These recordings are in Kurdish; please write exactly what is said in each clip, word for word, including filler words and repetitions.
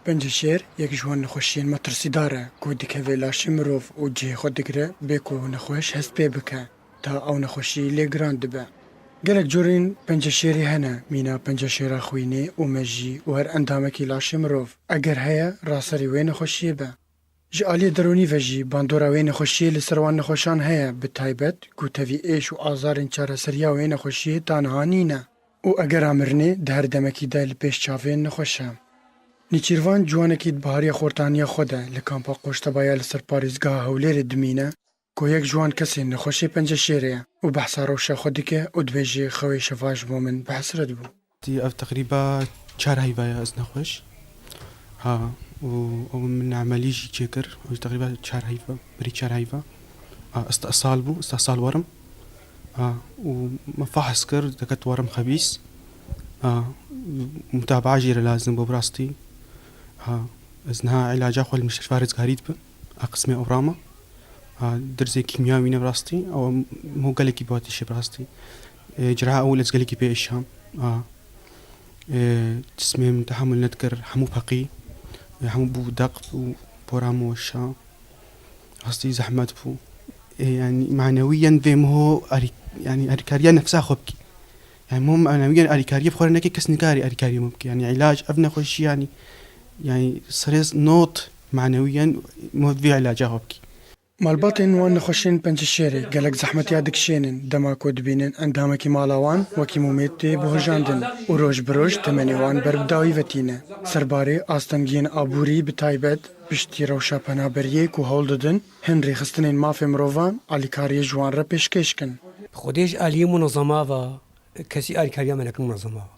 Penceşêr yek ji wan nexweşiyên metirsîdar e ku dikeve laşê mirov û cihê xwe digire bê ku nexweş hest pê bike, ta ew nexweşî lê giran dibe. Gelek curên penceşêrî hene, mîna penceşêra xwînê û mejî û her endamekî laşê mirov, eger heye, raserî wê nexweşiyê be. Ji aliyê derûnî ve jî bandora wê nexweşiyê li ser wan nexweşan heye, bi taybet ku tevî êş û azarên çareseriya wê nexweşiyê ta niha nîne û egera mirinê di her demekî de li pêş çavên nexweş e. Nîçîrvan ciwanekî di bihariya xortaniya xwe de li kampa Qoştebaya li ser parêzgeha Hewlêrê dimîne ku yek ji wan kesên nexweşê penceşêrê ye û behsa rewşa xwe dike û dibêje xewê şeva ji bo min bi hesret bû. Tî ev teqrîba çar heyva ye ez nexweş. Ha, û ew min emelî jî çêkir. Ew jî teqrîba çar heyva, berî çar heyva. Ha, esta sal bû, esta sal werim. Ha, û me fahs kir, deket werim xebîs. Ha, mutabaa jî re lazim bû bi rastî. Ha, ez niha îlaca xwe li mistişfa Rizgarî dibim. A qismê orama. Ha, dirzê kîmyawî ne bi rastî. Ew mo gelekî bi watîşê bi rastî. E, cira ewil ez gelekî pê êşam. Ha. E, cismê min tehamul nedikir, hemû peqî. E, hemû bû deq û pora min weşa. Rastî zehmet bû. E, yani manewiyen vê mo alî-, yani alîkariya nefsa xwe bikî. Yani mo manewiyen alîkariyê bi xwe re neke kes nikarî alîkariyê mo bike. Yani îlac ev nexweşî yani, yani serê not manewiyen mo vê îlaca xwe bikî. Malbatên wan nexweşên penceşêrê gelek zehmetiya dikişênin dema ku dibînin endamekî mala wan wekî mûmê tê bihojandin û roj bi roj temenê wan ber bi dawî ve tîne. Serbarê astengiyên aborî bi taybet piştî rewşa penaberiyê ku hewl didin hin rêxistinên mafê mirovan alîkariyê ji wan re pêşkêş kin. Xwedê ji aliyê munezema ve kesî alîkariya me nekir munezema ve.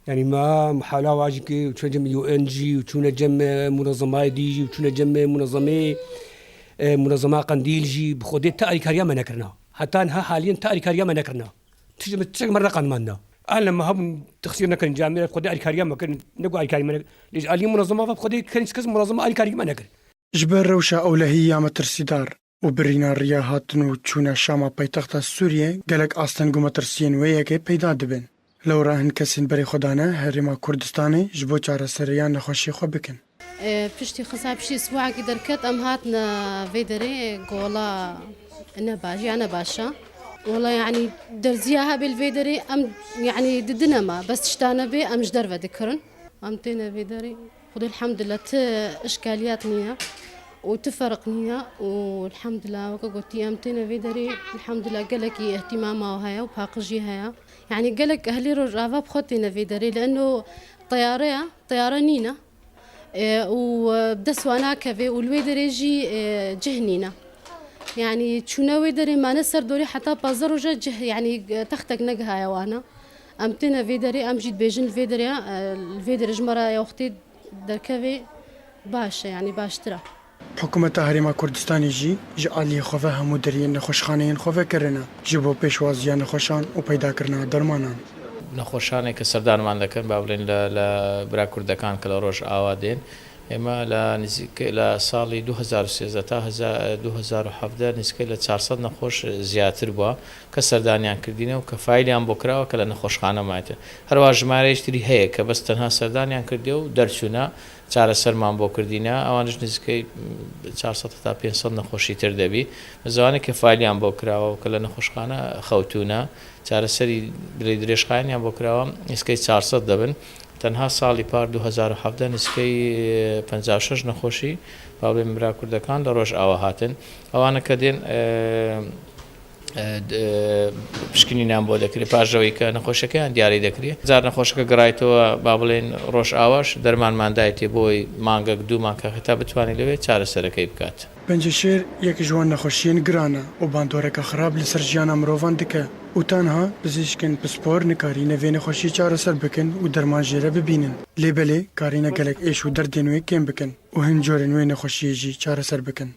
Yani me mihala wajî ki û çûne cem U N jî û çûne cem, e, munezemayê dî jî û çûne cem, e, munezemê, e, munezema Qendîl jî bi Xwedê ti alîkariya me nekirina. Heta niha haliyen ti alîkariya me nekirina. Tişt min tişt me reqandmanda. Ahlen me hebûn texsîr nekirin camêre bi Xwedê alîkariya me kirin. Ne ku alîkariya me nekir. Lê ji aliyê munezema ve bi Xwedê kenî kes munezema alîkariya me nekir. Ji ber rewşa ewlehî ya metirsîdar û birîna riya hatin û çûna Şama paytexta Sûriyê, gelek asteng û metirsiyên wê yekê peyda dibin. Lewra hin kesên berê xwe dane Herêma Kurdistanê ji bo çareseriya nexweşê xwe bikin. E, piştî xisa piştî sibahekî derket, em hatine vê derê, gola ne baş, ya ne baş e. Wela, yanî derziya hebê li vê derê em, yanî didine me, bes tişta nebe em ji derve dikirin. Em têne vê derê. Xwedê elhamdulillah ti işkaliyat nîne û ti ferq nîne û elhamdulillah weke gotî em têne vê derê. Elhamdulillah gelekî îhtîmama heye û paqijî heye. Yanî gelek ehlê Rojava bi xwe têne vê derê. Li eno teyare ye, teyare nîne. E, û, e, bi dest wan nakeve û li wê derê jî, e, cih nîne. Yanî çûne wê derê mane ser dorê heta pazdeh roja cih, yanî, e, textek negihaye wana. Em têne vê derê, em jî dibêjin li vê derê, e, li vê derê ji me re ya wextê derkevê baş e, yanî baştir e. Hikûmeta Herêma Kurdistanê jî ji aliyê xwe ve hemû deriyên nexweşxaneyên xwe vekirine ji bo pêşwaziya nexweşan û peydakirina dermanan. Nexweşanê ke serdanman dikin, ba bilên li, li bira Kurdekan ke li Rojava dên, ême li nizîkê, li salî du hezar û sêzdeh ta heza-, du hezar û hevdeh nizîkê li çar sed nexweş ziyatir bû ke serdaniyan kirdîne û ke fayîliyan bo kirawe ke li nexweşxane maytin. Herwa jimareyê ji tirî heye ke bes tenha serdaniyan kirdiye û derçûne. Çareserman bo kirdîne, ewan ji nizîkey çar sed heta pênc sed nexweşîtir debî. Bi ziwanê ke fayliyan bo kirawe û ke li nexweşxane xewtûne, çareserî bi rêdirêjxayeniyan bo kirawe, nizîkey çar sed dibin. Tenha salî par du hezar û hevdeh nizîkey, e, penca û şeş nexweşî, babê min bira Kurdekan li Rojava hatin. Ewane ke dên, e, e, d-, e, pişkinînan bo dekirê, paş ewî ke nexweşekeyan diyarî dekirê. Car nexweşeke giraytewê, ba bilên Rojava, dermanman dayê tê bo mangek, du mangek heta bitwanî li wê çareserekey bikat. Penceşêr yek ji wan nexweşiyên giran e û bandoreke xirab li ser jiyana mirovan dike û tanha pizîşkên pispor nikarîne vê nexweşiyê çareser bikin û derman jê re bibînin. Lê belê karîne gelek êş û derdên wê kêm bikin û hin corên wê nexweşiyê jî çareser bikin.